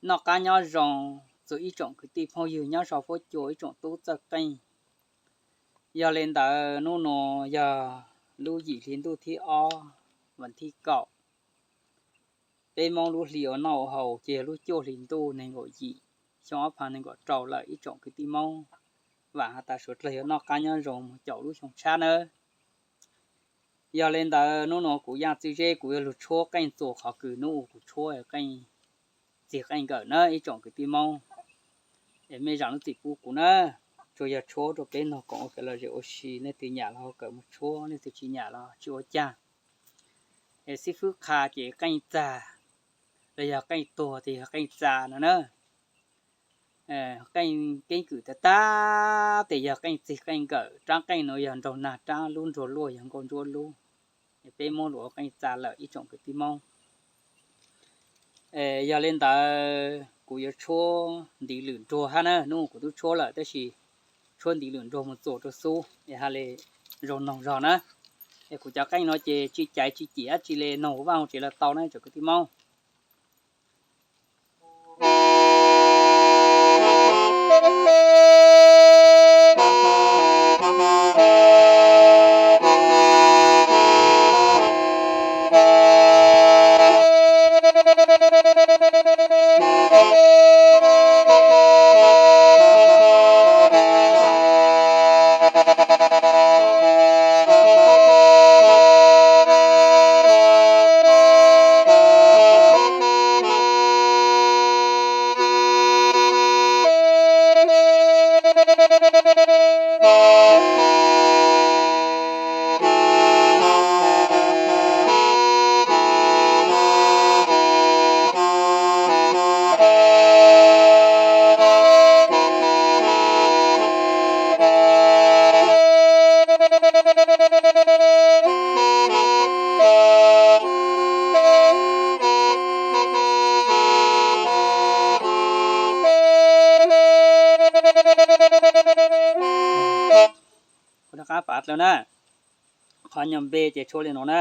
Noj qab nyob zoo txog ib tsoom kwv tij phooj ywg nyob sau fuab cua ib tsoom tub txawj qeej. Yog li ntawd hnub nuav yog lub yim hli ntuj thib ob, vas thib kaum. Peb Moob lub hli ua noj ua haus ces yog lub cuaj hli ntuj nees nkaum yim, xyoo ob phav nees nkaum rau lawm ib tsoom kwv tij Moob. Vaam has tas suav dlawg yuav noj qab nyob zoo moog caum lub xyoo tshab nawb. Yog li ntawd hnub nuav kuv Yaaj Txwj Zeb kuv yuav lug tshuab qeej txuas qhov kws hnub uas kuv tshuab qeej txig qeej nkawm na ib tsoom kwv tij Moob. Es mej zaam lub txim pub kuv na, tsuas yog tshuab rua peb noog koom ua kev lom zem ua si, leej twg nyam los kawm moog tshuab, leej twg tsi nyam los tsi ua caag. Es xib fwb qha ces qeej txag, los yog qeej tuag tes yog qeej txaa no na. Qeej keeb kwm tag tag tes yog qeej txig qeej nkawm, raab qeej nuav yog nraug nag raab lub, nraug luaj yog nkauj ntsuab lub. Peb muab lug ua qeej txaa lawm ib tsoom kwv tij Moob. Yog li ntawd kuv yuav tshuab ntiv lwm nruag hab na, hnub kuv tub tshuab lawm tab sis tshuab ntiv lwm nruag moog txuas rua xub es ha le zoo noog zog na. Es kuv cov qeej nuav ces tsi caiv tsi cim dlaab tsi le, noog vaj tsev lawm tau na tsoom kwv tij Moob. Qhov nyuas npe ces tshuab li no na.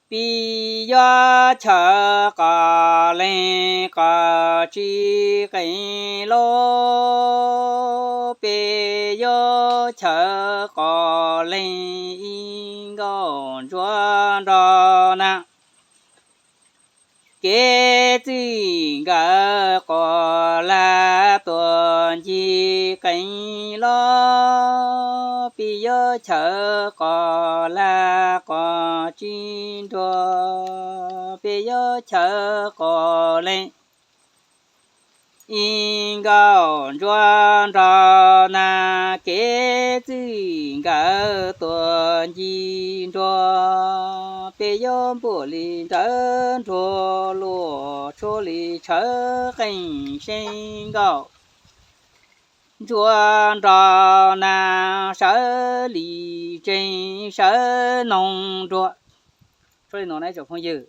Peb yuav chaw qos leeg qos tsib qeej lauj, peb yuav chaw qos leeg ib nkauj ntsuab nrog na. Kev txwj nkawm qos lag tuam ncig qeej lauj, peb yuav chaw qos lag qos tsib nruag, peb yuav chaw qos leeg ib nkauj ntsuab nrog na. Kev txwj nkawm tuam ncig nruag, peb yuav npuaj li nrawv nruag luaj, tshuab li tshawv qeej seeb nkauj ntsuab nrog na, sawv li tsees sawv noog nruag. Tshuab li no na tsoom phooj ywg.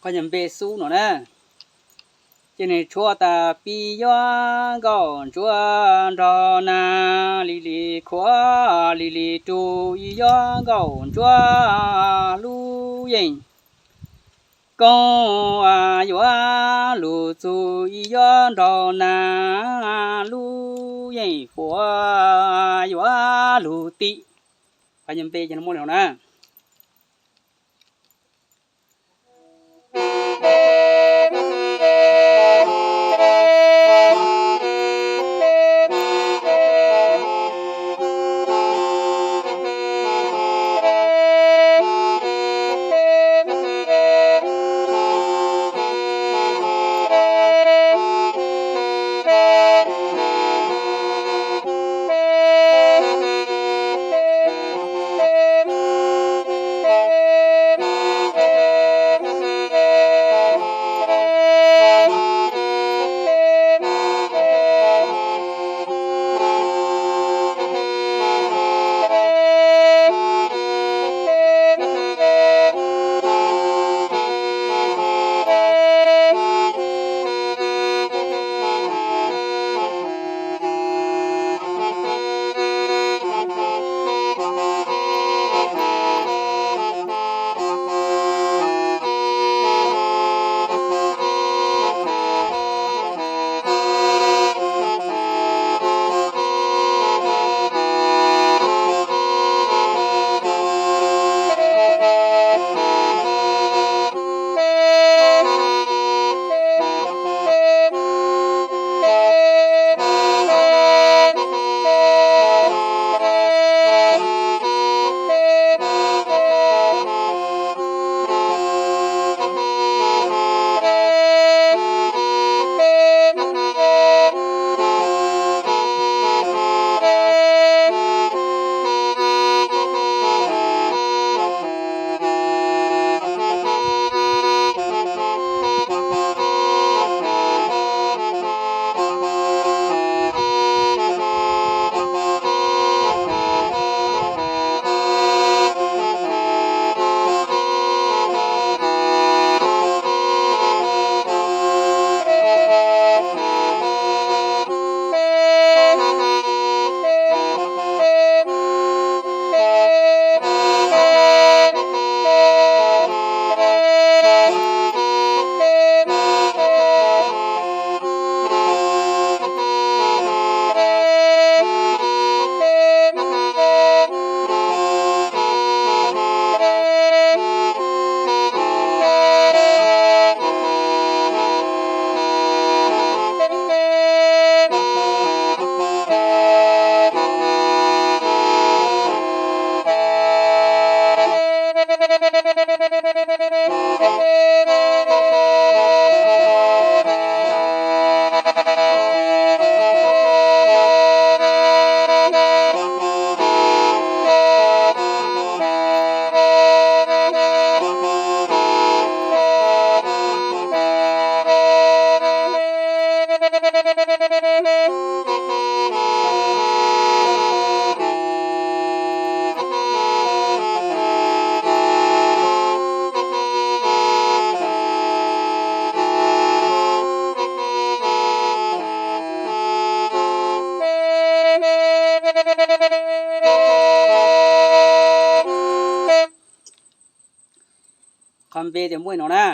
Npe xub no na. Ces nws tshuab tas pib yuav nkauj ntsuab nrog nas, lig lig khuav lig lig rug ib yuav nkauj ntsuab lub yeej koob, yuav lug txug ib yuav nrog nas lub yeej fuav yuav lug tim. Qhov npe ces muaj li no na. Qhov npe tias muaj no na.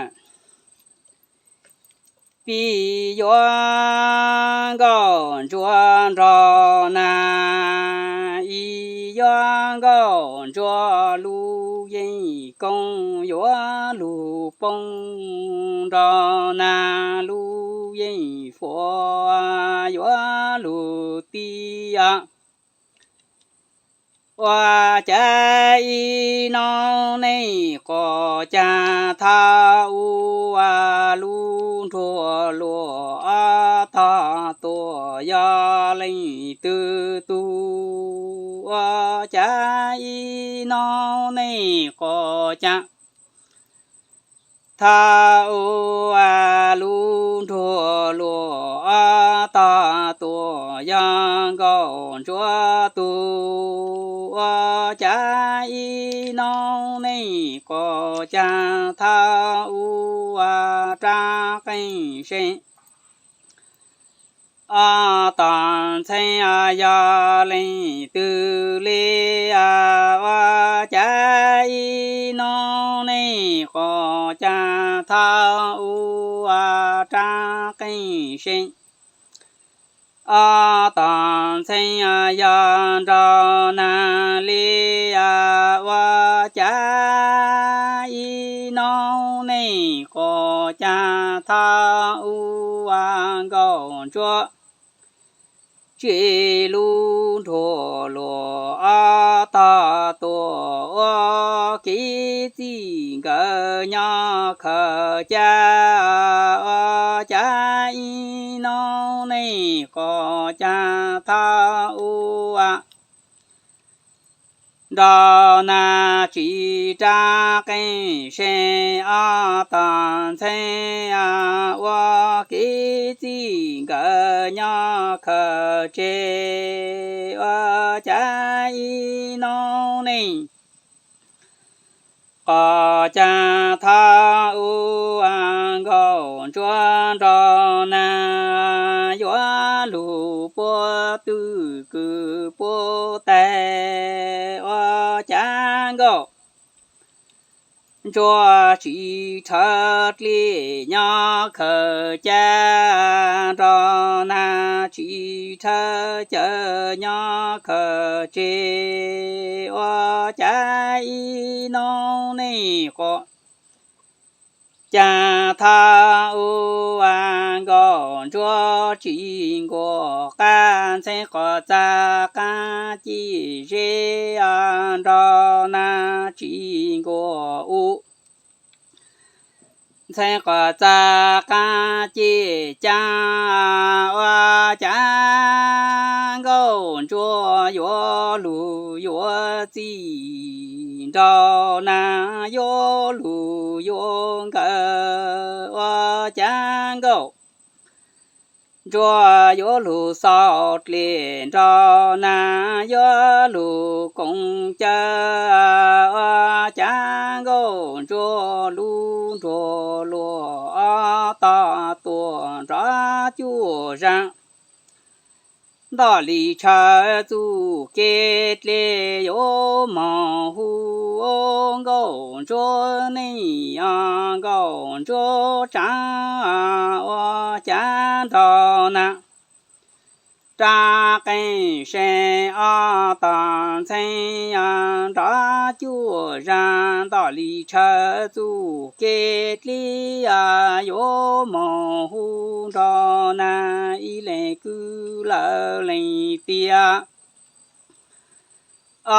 Pib yuav nkauj ntsuab nrog nas, ib yuav nkauj ntsuab lub yeej koob, yuav lug poob nrog nas lub yeej fuav yuav lug tim. Ua cas ib nub neej qhov cas thaj ua lub nruas luam ob tog tuam yog leej twg tug? Ua cas ib nub neej qhov cas thaj ua lub nruas luam ob tog tuam yog nkauj ntsuab tug? Ua cas ib nub neej qhov cas thaj ua qeej seeb. Ob tom ntxheeb yog leej twg li, ua cas ib hnub nej quas cas thab ua rab qeej seeb. Ob tom ntxheeb yog nraug nag li, ua cas ib hnub nej quas cas thab ua nkauj ntsuab tsis lub nruas luas ob tog tuaj ua kev txij nkawd nyob khaws cab, ua cas ib hnub nej quas cas thab ua nraug nag tsis rab qeej seeb. Ob tom ntxheeb ua kev txij nkawd nyob khaws tseg, ua cas ib hnub nej quas cas thab ua nkauj ntsuab nraug nag yuav lug puab twj kwv puab tais, ua cas nkauj ntsuab tsis rhawv dlej nyob khaws cab, nraug nag tsis rhawv cawv nyob khaws tseg, ua cas ib hnub nej quas cas thab ua nkauj ntsuab tsis nkuas qab. Ntxheeb quas txag qab ciaj zeb, nraug nag tsis nkuas u. Ntxheeb quas txag qab ciaj caab, ua cas nkauj ntsuab yuav lug yuav txij, nraug nag yuav lug yuav nkawm, ua cas nkauj ntsuab yuav lug xaus dlej, nraug nag yuav lug koom cawv, ua cas nkauj ntsuab lub nruas luas ob tog tuaj nrov cuaj zag. Ntoj li tshaw txuj kev dlej yuav moog hu, nkauj ntsuab neej, nkauj ntsuab tsaav, ua cas nraug nag rab qeej seeb. Ob tog ntxheeb nrov cuaj zag, ntoj li tshaw txuj kev dlej yuav moog hu, nraug nag ib leeg kwv lawv leeg tiag.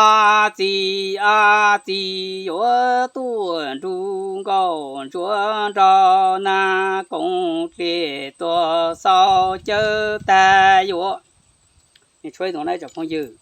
Ob txiv ob txiv yuav tuaj nrug nkauj ntsuab nraug nag koom dlej tuaj xaus cawv tag yuav. Tshuav ib tug na tsoom phooj ywg.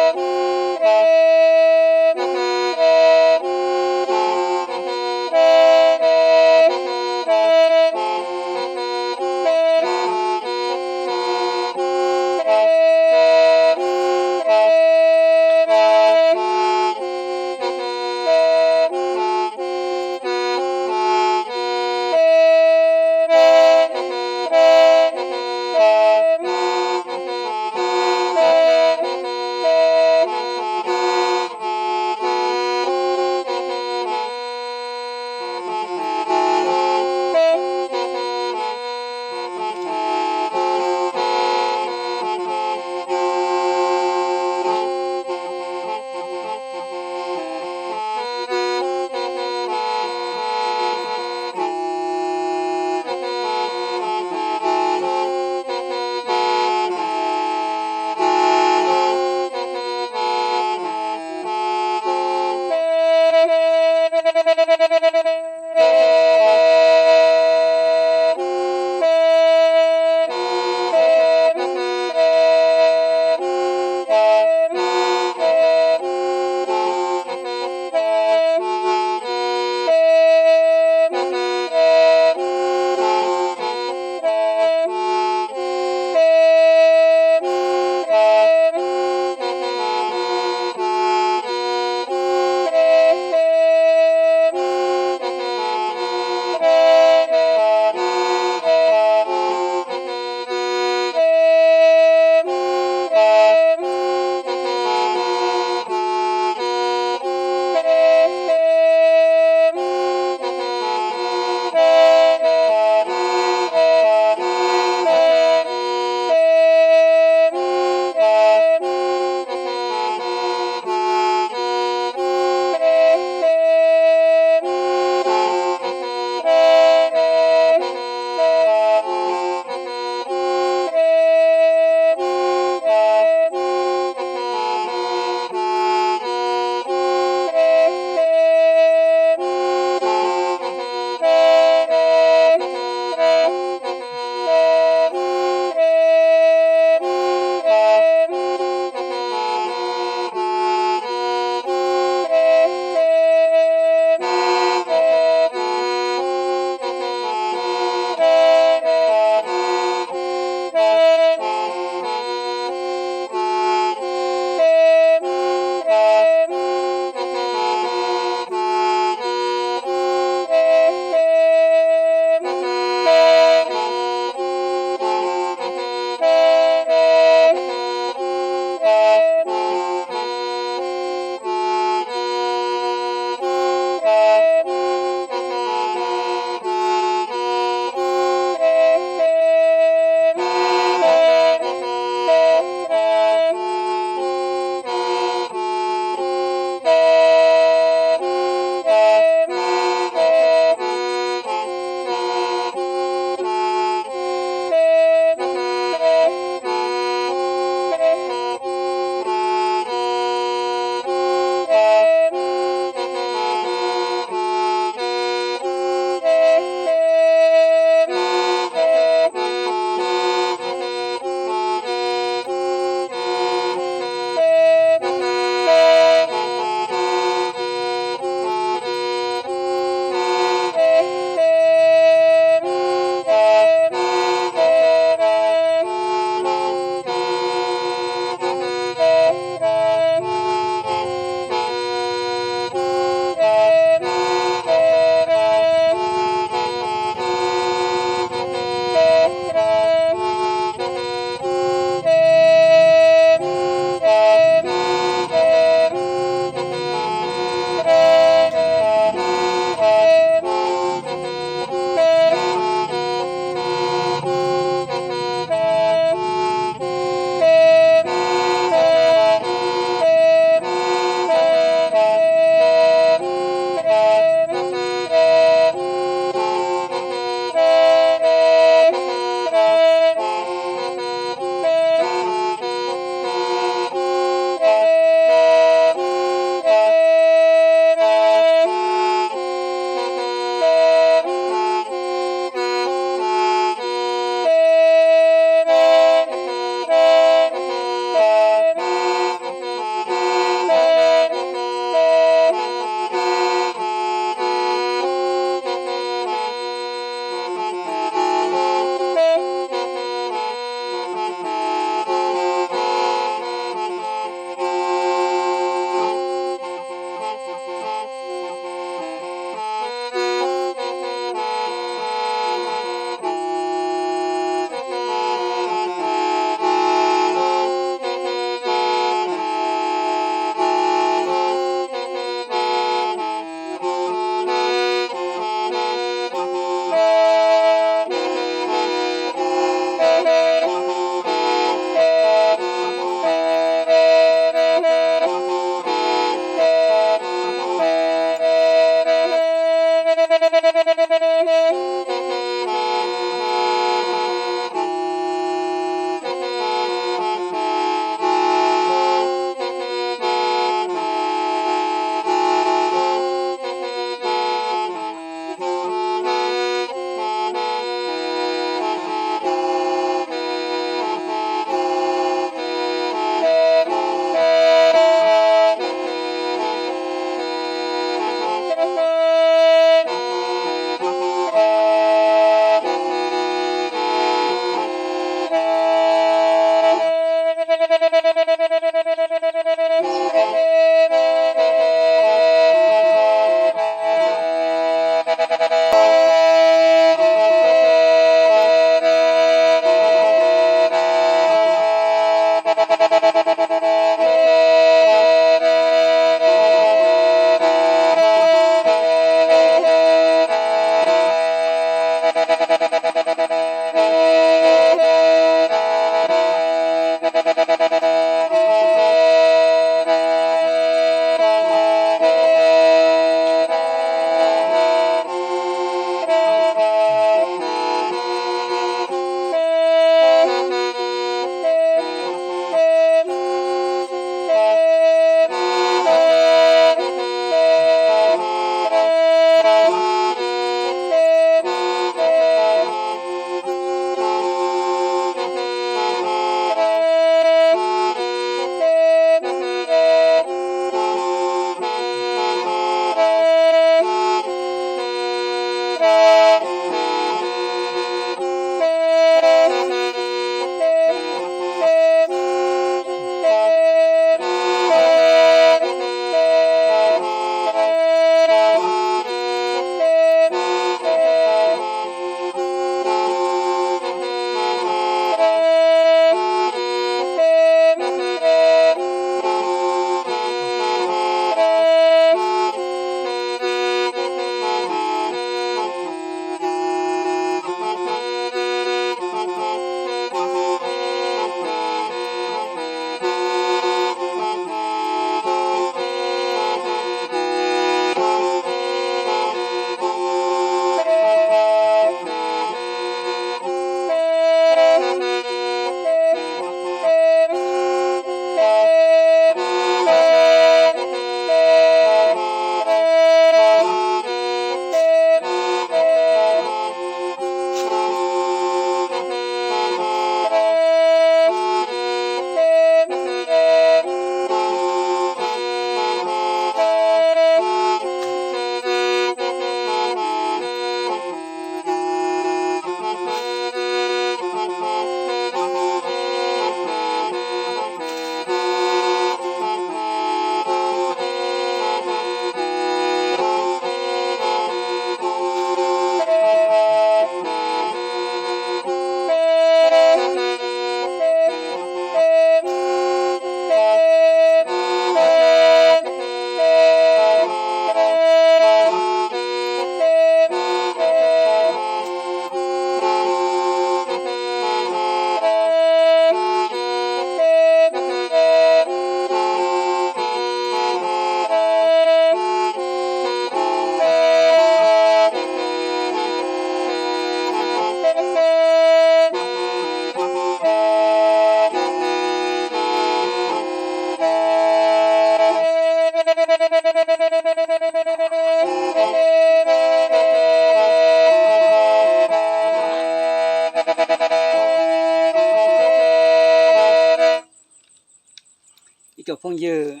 Yog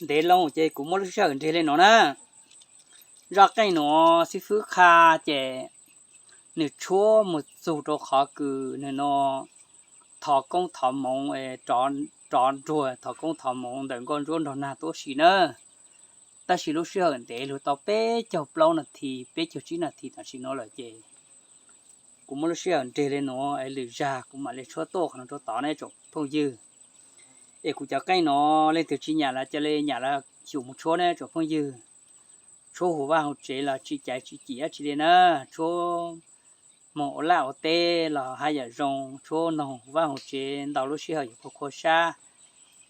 ntev loo ces kuv muab lub sij hawm nreg li no na. Zaj qeej nuav xib fwb qha ces nws tshuab mus txug rau qhov kws nws no thov koob thov moov, rov nruag thov koob thov moov ntawm nkauj ntsuab nraug nag tuab si na. Tab sis lub sij hawm ntev lug tau peb caug plaub nas this, peb caug tsib nas this tam sim no lawm ces kuv muab lub sij hawm nreg li nuav es lwm zag kuv mam li tshuab tuaj qhov no rau tod ne tsoom phooj ywg. Es kuv cov qeej no leej twg tsis nyam los ca le nyam los xyum mus tshuab ne tsoom phooj ywg. Tshuab huv vaj huv tsev los tsis caiv tsis cim dab tsi li na. Tshuab moog ua laj ua teb los haj yam zoo, tshuab noog huv vaj huv tsev ntau lub sij hawm yuav qhuav qhuav sab,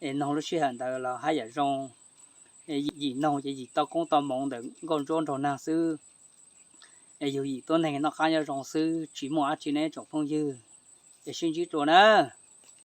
es noog lub sij hawm ntawd los haj yam zoo. Yim noog ces yim tau koob tau moov ntawm nkauj ntsuab nraug nag xwb. Es yug yim tuab neeg noj qab nyob zoo xwb, tsis muaj dab tsi ne tsoom phooj ywg. Es sib ntsib dlua na.